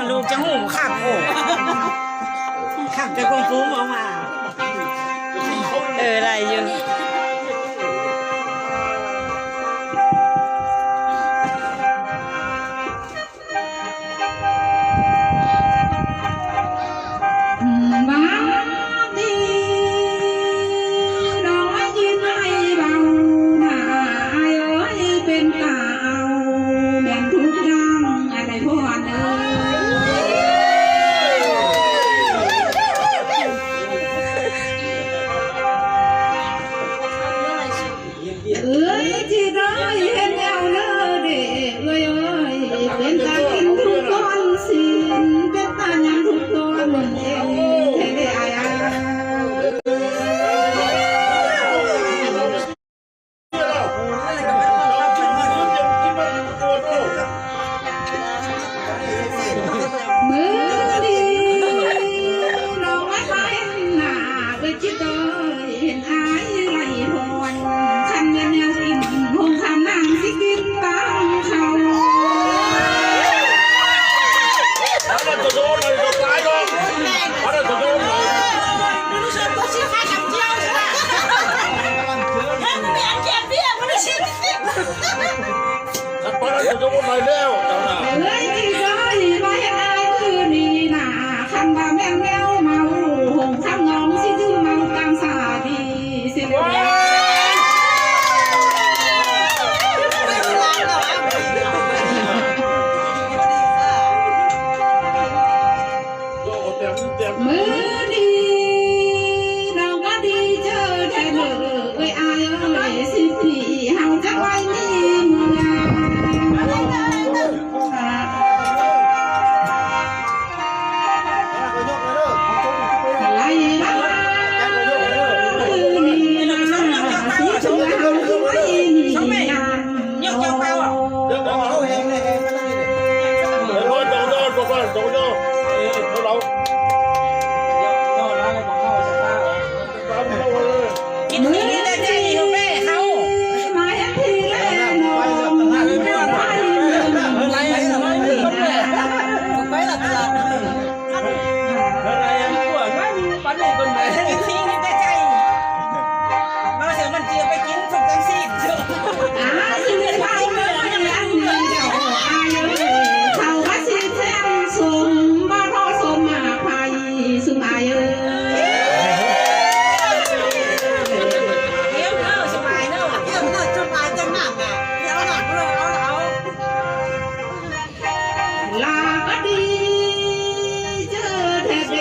ລູກຈະຮູ້ຄັກ ໂອ້ ຄັກແຕ່ຄວາມສູງອອກມາ ເອີ ໄດ້ຢູ່. ບາດນີ້ນ້ອງມາຢືນໃຫ້ເວົ້າໜ້າອ້າຍເອີຍ ເປັນຕາເອົາແມ່ນທຸກຢ່າງ ອ້າຍໄດ້ພອນເອີຍ. ເອີຍ ຊິໄດ້ເຮັດແນວເລີເດ້ເອີຍເອີຍ ເປັນຕາກິນທຸກຕອນຊີ້ນ ເປັນຕາຫຍັງທຸກຕອນເອງແທ້ເດ້ອ້າຍ. ມື້ນີ້ນ້ອງມາເຫັນໜ້າເອື້ອຍຈິດເອີຍ ເຫັນອ້າຍໄລ່ພອນ ຄັນແມ່ນແນວກິນ ຫົງຄຳນາງຊິກິນຕາມເຂົາ. Hãy subscribe cho kênh Ghiền Mì Gõ để không bỏ lỡ những video hấp dẫn. ເອີຍ ທີ່ເຈົ້າມາເຮັດອ້າຍຄືນີ້ນາ ຄັນວ່າແມ່ນແມວເມົາ ຫົງຄຳນ້ອງຊິຖືເມົາຕາມສາດີຊິເລີຍ. ມື້ນີ້ນ້ອງກໍດີເຈີແທ້ເດີ ເອີຍ ອ້າຍເອີຍ ສິບປີເຮົາຈະໄວ້ມີເມືອ ໄລລາ ມື້ນີ້ນາ ຊິເຊື່ອເຮົາຄືໄວ້ມີເມືອ. ລາກະດີເຈີແທ້ເດ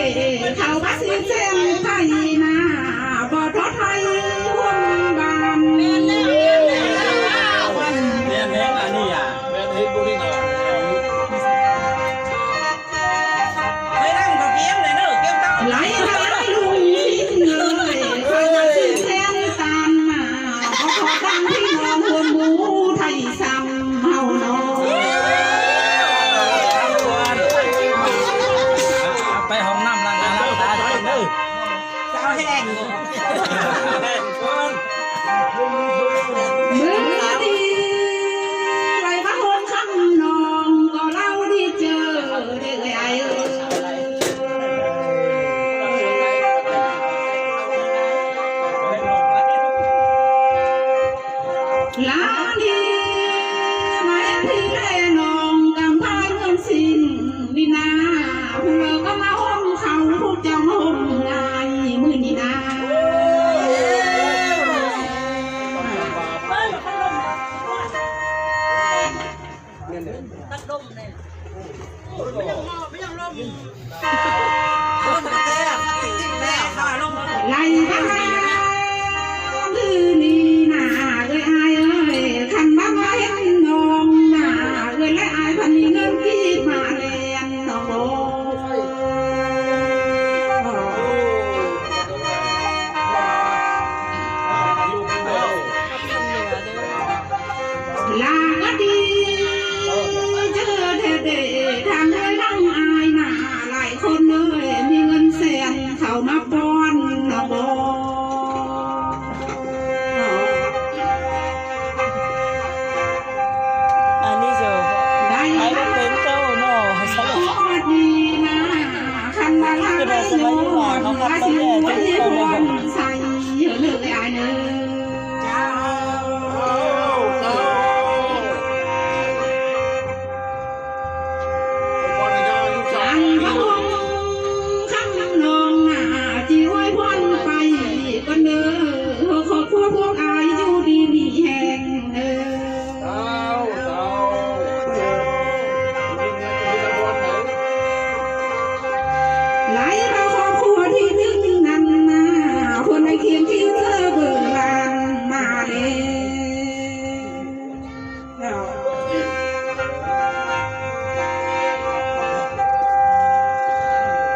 ເຂົ້າມາຊິແຊງໄທນາ ບໍ່ທໍ້ຖອຍຮ່ວມບ້ານ. ແມ່ນແລ້ວ ແມ່ນແຮງອັນນີ້ອະ ແມ່ນເຮັດບໍ່ໄດ້ນະ ໄທນຳກໍກຽມແລ້ວເດີ ກຽມຕໍ່ ໄລນາລຸງຊິງເອີຍ ເຂົ້າມາຊິແຊງຕານນາ ຂໍທາງພີ່ນ້ອງຮ່ວມໝູ່ໄທຊ້ຳເຮົາເນາະ ໄປຫ້ອງນ້ຳລ້າງໜ້າລ້າງຕາເດີ ສາວແຫ້ງ ມື້ນີ້ໄຫຼມາໂຮມຄຳນ້ອງ ກໍເລົ່າດີເຈີເດີເອື້ອຍເອີຍ. ລານີມາເຮັດພີ່ແລນ້ອງ ກຳພາເມືອງສິງນີ້ນາ ຜູ້ເລີກກໍມາໂຮມເຂົ້າ ຜູ້ເຈົ້າມາໂຮມງາຍມື້ນີ້ນາ. ແມ່ນເດ້ ຕັດລົມແນ່ ໄລມາມື້ນີ້ນາເອື້ອຍອ້າຍເອີຍ ຄັນວ່າມາເຫັນນ້ອງນາເອື້ອຍ ແລະ ອ້າຍພັນມີເງິນກີບມາແລ່ນນ້ອງໂລ. ລາກະດີເຈີແທ້ເດ ທາງເອື້ອຍທາງອ້າຍນາ ຫຼາຍຄົນເອີຍ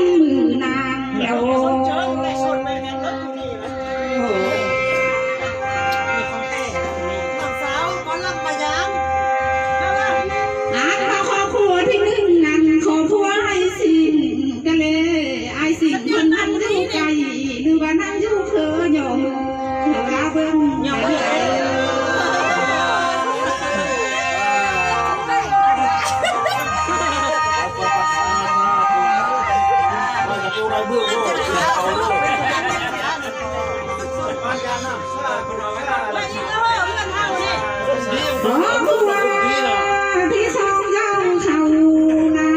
ງມືນາງແລ້ວ. ອັນວ່າຄອບຄົວທີໜຶ່ງນັ້ນ ຄອບຄົວອ້າຍສິງກະເລ ອ້າຍສິງເພິ່ນນັ່ງຢູ່ໃກ້ ຫຼືວ່ານັ່ງຢູ່ເຄີ ຍໍມືເຮົາລາເບິ່ງ. ຄອບຄົວທີສອງເຈົ້າເຂົ້ານາ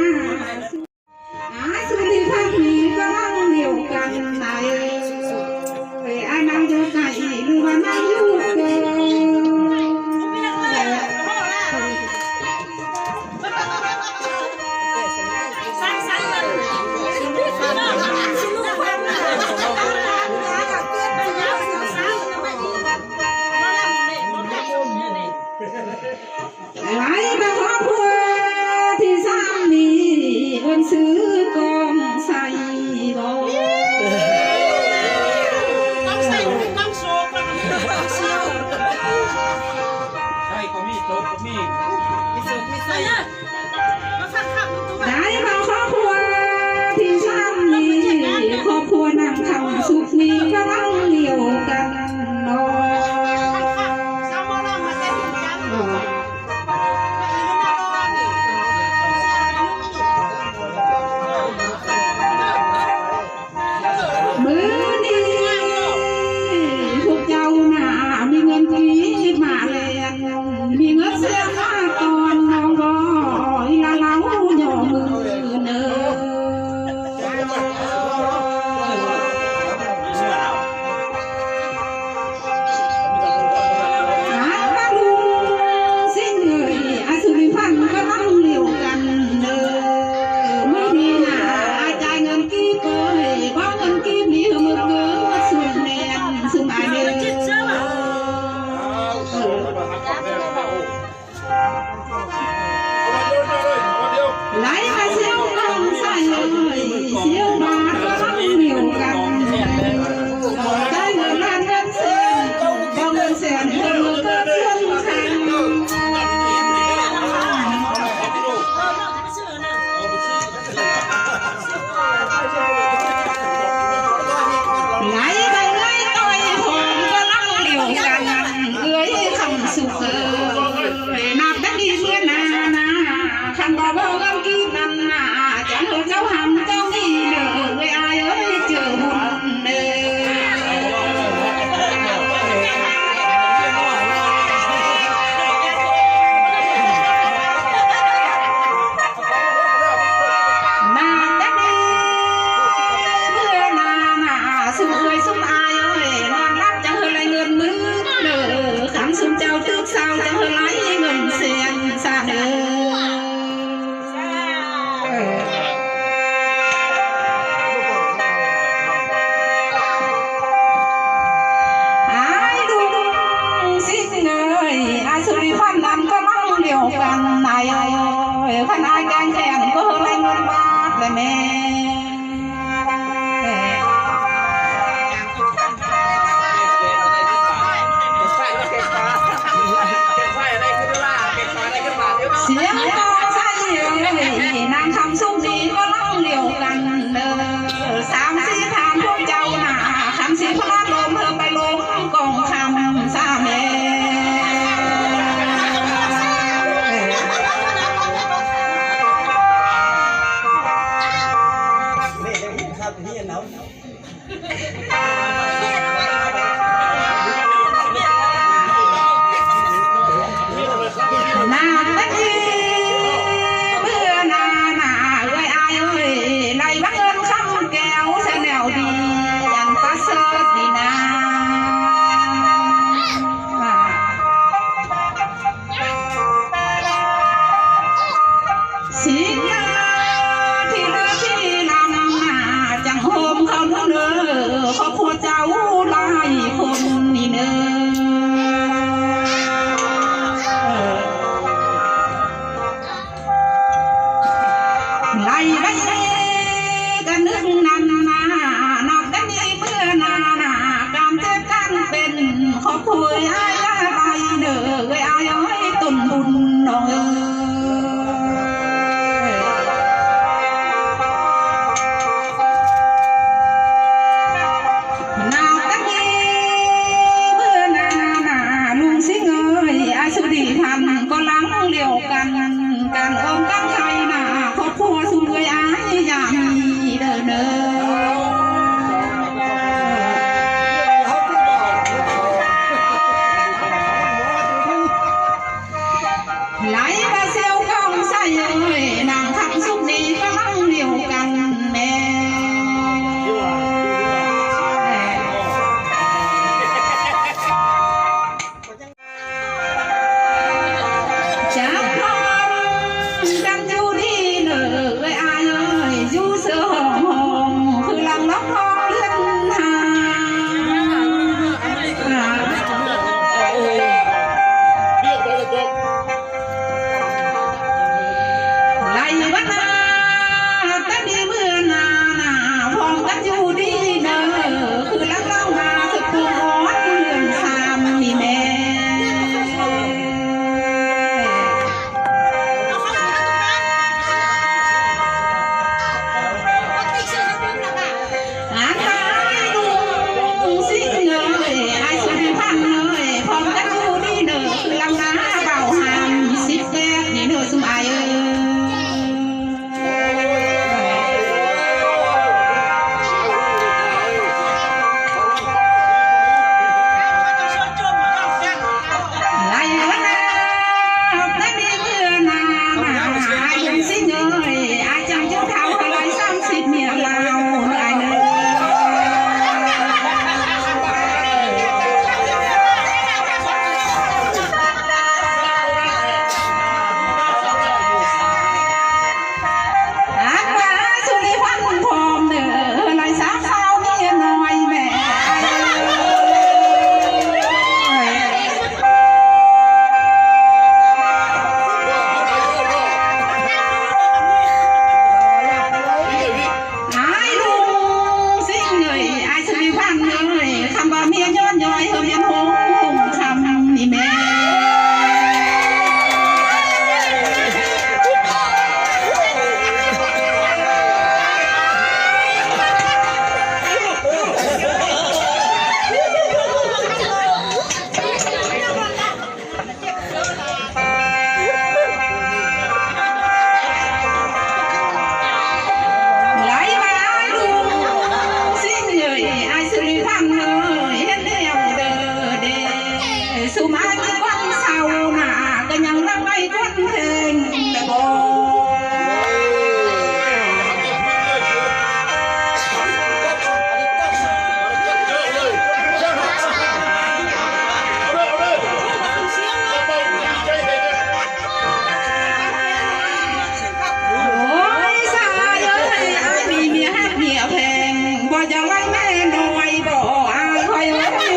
ອາ ສຸລິພັກນີ້ກຳລັງດຽວກັນໄດ໋ ອາ ນັ່ງຢູ່ໃກ້ ຫຼືວ່ານັ່ງຢູ່ເກີ. ຫຼາຍກວ່າຄອບຄົວທີສາມນີ້ ເອີ້ນຊື່ກອງໄຊບໍ? ກອງໄຊ ກອງໂຊກ ກອງເຊວ ໄຊກໍມີ ໂຊກກໍມີ ມີໂຊກມີໄຊ. ໄດ້ມາຄອບຄົວທີສາມນີ້ ຄອບຄົວນາງຄຳສຸກນີ້ກຳລັງດຽວກັນເນາະ. ມື້ນີ້ພວກເຈົ້ານະ ມີເງິນກີບມາແລກ ມີເງິນແສນມາຕ້ອນນ້ອງບໍ ອີ່ຫຼ້າເລົ່າຍໍມືເນີ. ອາ ລຸງສິງເອີຍ ອາ ສຸລິພັນກຳລັງດຽວກັນເດີ. ມື້ນີ້ນະ ອາ ຈ່າຍເງິນກີບເອີຍ ບໍ່ເງິນກີບນີ້ ເອີ ເອີ ສຸມແມ່ນ ສຸມອາເດີ. ໄຫຼມາຊຽວກອງໄຊເອີຍ ຊຽວບາດກຳລັງດຽວກັນ ໄດ້ເງິນລ້ານເງິນແສນ ບໍ່ເງິນແສນເພິ່ນກໍເຊື່ອງຄັນ. ໄຫຼໄປໄຫຼຕໍ່ຍຂອງກຳລັງດຽວກັນ ເອື້ອຍຄຳສຸກເອີຍ ນັບແຕ່ນີ້ເມື່ອໜ້ານາ ຄັນບໍ່ເວົ້າເລື່ອງກີບນັ້ນນາ ຈັ່ງເຮີເຈົ້າຮັ່ງເຈົ້າມີເດີ ເອື້ອຍອ້າຍເອີຍ ເຈີບຸນເດີ. ນານແຕ່ນີ້ເມື່ອນານາ ຊຸມເອື້ອຍຊຸມອ້າຍເອີຍ ນອນຫຼັບຈັ່ງເຮີໄຫຼເງິນໝື່ນເດີ ຄັນຊຸມເຈົ້າຕື່ນເຊົ້າ ຈັ່ງເຮີໄຫຼເງິນແສນຊະເດີ. ອ້າຍລຸງສິງເອີຍ ອາ ສຸລິພັນນັ້ນກຳລັງດຽວກັນນາຍເອີຍ ຄັນອ້າຍແກ້ງແຄ້ນກໍເຮີໄລ່ເງິນບາດແລະແມ່. ສຽງກອງໄຊເອີຍ ນາງຄຳສຸກນີ້ກໍຮ້ອງດຽວກັນເດີ ສາມສີ່ທ່ານພວກເຈົ້ານະ ຄັນຊິພະລາດລົມເຮີໄປລົມກອງຄຳຊະແມ່. ໄ ໄຫຼວ່າຊຽວກອງໄຊເອີຍ ນາງຄຳສຸກນີ້ກຳລັງດຽວກັນແມ່ນ ຈັກພ້ອມກັນຢູ່ດີເດີເອື້ອຍອ້າຍເອີຍ ຢູ່ເຊື່ອຫ້ອງຫ້ອງ ຄືຫຼັງລອກຫ້ອງເຮືອນຫາ ໄລວັນນາ ຕາດີເມື່ອນານາ ພ້ອມກັນຢູ່ດີເດີ ຄືລັກລອງມາສະກຸອອດເດືອນສາມນີ້ແມ່ ອາ ອ້າຍລຸງຊິງເອີຍ ອ້າຍສຸລິພັນເອີຍ ພ້ອມກັນຢູ່ດີເດີ ຄືລັງນາບ່າວຫາມສິບແປດນີ້ເດີ ຊຸມອ້າຍເອີຍ ໄລວັນນາ ຕາດີເມື່ອນານາ ອ້າຍລຸງຊິງເອີຍ ອ້າຍຈັງເຈົ້າເຖົ້າຮ້ອຍສາມສິບ ເມຍລາວເດີອ້າຍເດີ ອາ ສຸລິວັນພ້ອມເດີ ຫຼາຍສາວສາວເມຍນ້ອຍແມ່ ອ້າຍລຸງຊິງເອີຍ ອ້າຍສຸລິພັນເອີຍ ຄຳວ່າເມຍຍ້ອນຍ້ອຍ ເຮີ້ມຍັນຫົງ ຫົງຄຳນີ້ແມ່ ຫຼາຍວ່າລຸງຊິງເອີຍ ອ້າຍສຸລິພັນເອີຍ ເຮັດແນວເດີເດ ສຸມອ້າຍມີຄວາມເສົ້າໜ້າ ກໍຍັງຮັກໄວ້ຄົນເພງແລະບໍ່ ໂອ້ຍ ສາເອີຍ ອ້າຍມີເມຍຮັກເມຍແພງ ບໍ່ຢາກໄລ່ແມ່ນ້ອຍບໍ່ ອ້າຍຂ້ອຍເອີຍ ຄົນ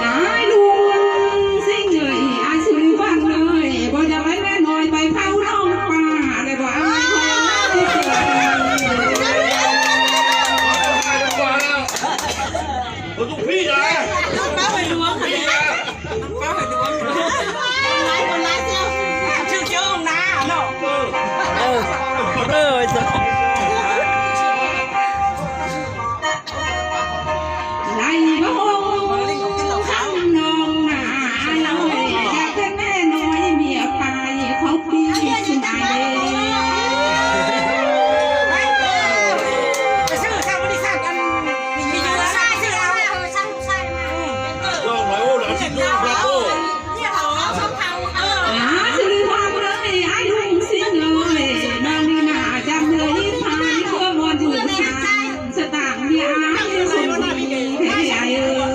ອ້າຍລຸງຊິງເອີຍ ອ້າຍສຸລິວັນເອີຍ ບໍ່ຢາກໃຫ້ແມ່ນ້ອຍໄປເຝົ້ານ້ອງປາໄດ້ບໍ່ອ້າຍ ເອີຍ ບໍ່ຕ້ອງພີ່ນະ ເອົາໄປລວມ ເອົາໄປລວມ ເອົາໄປລວມ ຖືກເຈີຫ້ອງນ້າເນາະ ເອີ ເອີ ເອີ. ໄດ້ບໍ່ ຄຳນ້ອງນານ້ອຍ ຢາກເປັນແມ່ນ້ອຍເມຍປາຍຂອງພີ່ຊິນາເດ ໄປຊື້ທາງບໍລິສັດອັນ ມີຢູ່ຊາຍຊື້ເອົາ ເອີ ຊາຍ ຊາຍມາ ເອີ ລອງໄວ້ ໂອ້ ຫຼາຍສິບໂລ ບລັກໂອ ອາ ຊິລືມວ່າເລີຍ ອ້າຍລຸງຊິງເອີຍ ມານີ້ນາຈຳເລີຍ ພາຍຄວາມມ່ວນຢູ່ຊາຍ ສະຕາງເມຍອ້າຍ ສົມດີແທ້ອ້າຍເອີຍ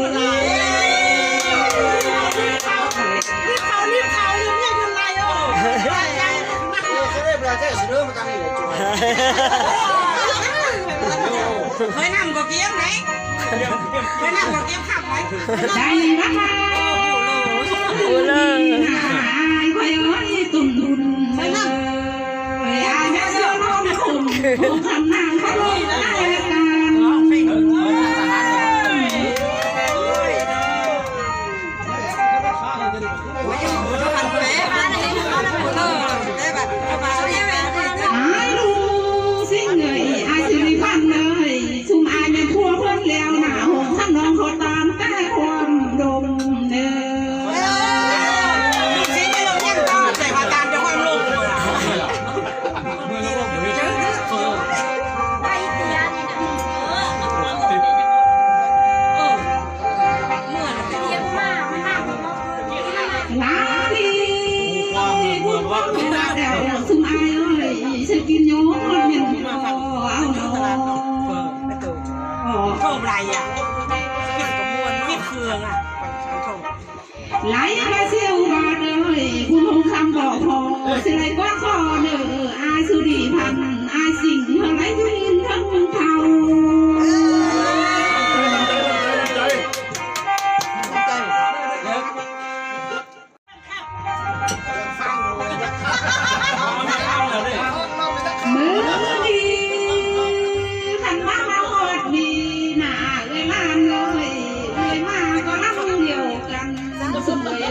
ເຄີຍນຳກໍກຽມໄດ໋ ໄດ້ມາ ໂອ້ ເລີຍ ອ້າຍຂ້ອຍເອີຍ ຕົ້ນບຸນເອີຍ ອ້າຍແມ່ເສືອນ້ອງຄົນ ຄົນທຳນາງເຂົາລົງລາຍການ ອ້າຍລຸງຊິງເອີຍ ອ້າຍສິລິພັນເອີຍ ຊຸມອ້າຍແມ່ນຜົວເພິ່ນແລ້ວນະ ຫົງທຳນອງເຂົາຕາມແຕ່ຄວາມດົມເດີ. ໄຫຼມາຊິວບາດເອີຍ ຄຸນຫົງຄຳບໍ່ພໍ ຊິໄດ້ກວາດຂໍເດີ ອາຍສຸດີພັນ ອາຍສິງເຮົາໄດ້ຢູ່ເທິງເຂົາ. ມື້ນີ້ຄັນວ່າມາຮອດນີ້ນາ ເອື້ອຍຫຼານເອີຍ ເອື້ອຍມາກໍລຳດຽວກັນ ສຸດເລີຍ.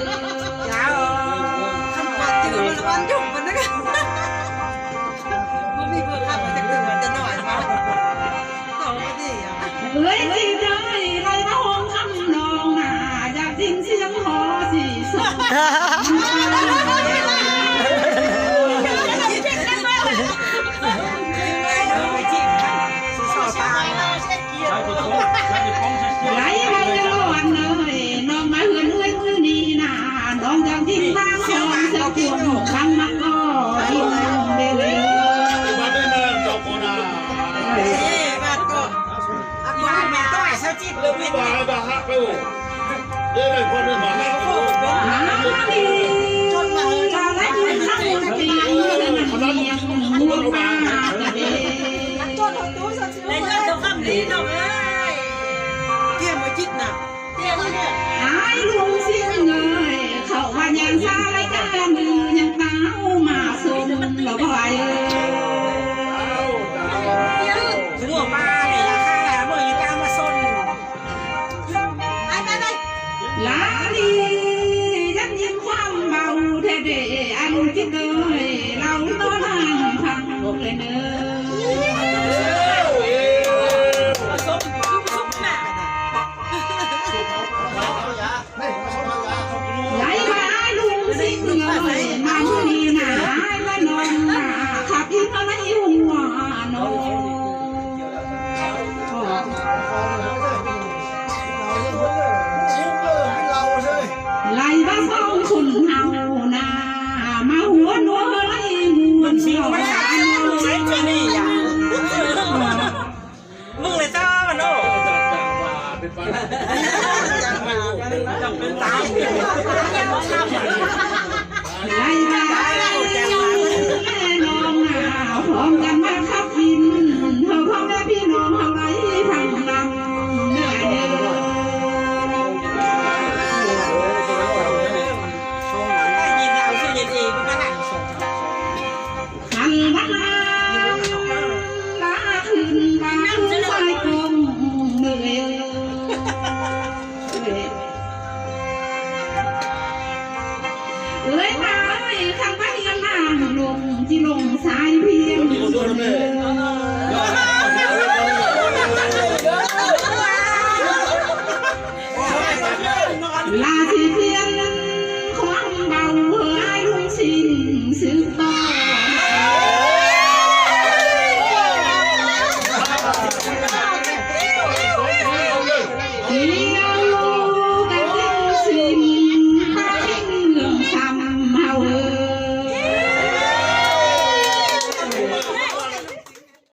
ຄັນວ່າຈື່ມັນລະວັນຍຸກມັນນະ ບໍ່ມີເບີຄັບມາຈັກເທື່ອ ແຕ່ນ້ອຍມາ ເອື້ອຍຈິດເອີຍ ໄລ່ມາໂຮມຄຳນ້ອງນາ ຢາກຍິນສຽງຫໍສີສົດ. ໄລ່ມາເດີວັນເອີຍ ນ້ອງມາເຮືອນເອື້ອຍມື້ນີ້ນາ ນ້ອງຢາກຍິນບາງຄອນສະກວນ ຄຳມາກໍດິນເດເລ. ອ້າຍລຸງຊິງເອີຍ ເຂົາວ່າຍັງຊາລາຍການ ຍັງຕາມມາຊົມລະບໍ່ອ້າຍເອີຍ. ລາລີ ຍັງຍິນຄວາມເບົາແທ້ເດ ອັນຈິດເອີຍ ເລົ່າຕໍ່ນາງຟັງເດີ. ໄລ່ມາອ້າຍລຸງຊິງເອີຍ ມາມື້ນີ້ນາ ອ້າຍມານ້ອງນາ ຂັບອີກເທົ່າໃດຫົວນ້ອງ. ໄລ່ມາສອງຄົນເຮົານາ ມາຫົວໜູໄລ່ມ່ວນ. ມຶງເລີຍຈ້າເນາະ ຈຳເປັນຕາຍ. ໄລ່ມາແມ່ນ້ອງນາ ພ້ອມກັນມາຂັບບິນ ເຮົາພໍ່ແມ່ພີ່ນ້ອງເຮົາໄລ່ທັງນຳເດີ. ຄັນວ່ານາ ລາຂຶ້ນມາຄືສາຍກົງເດີ. ເອີຍມາເອີຍ ຄັນວ່າຮຽນນາງລົງ ຊິລົງສາຍພຽງເດີ.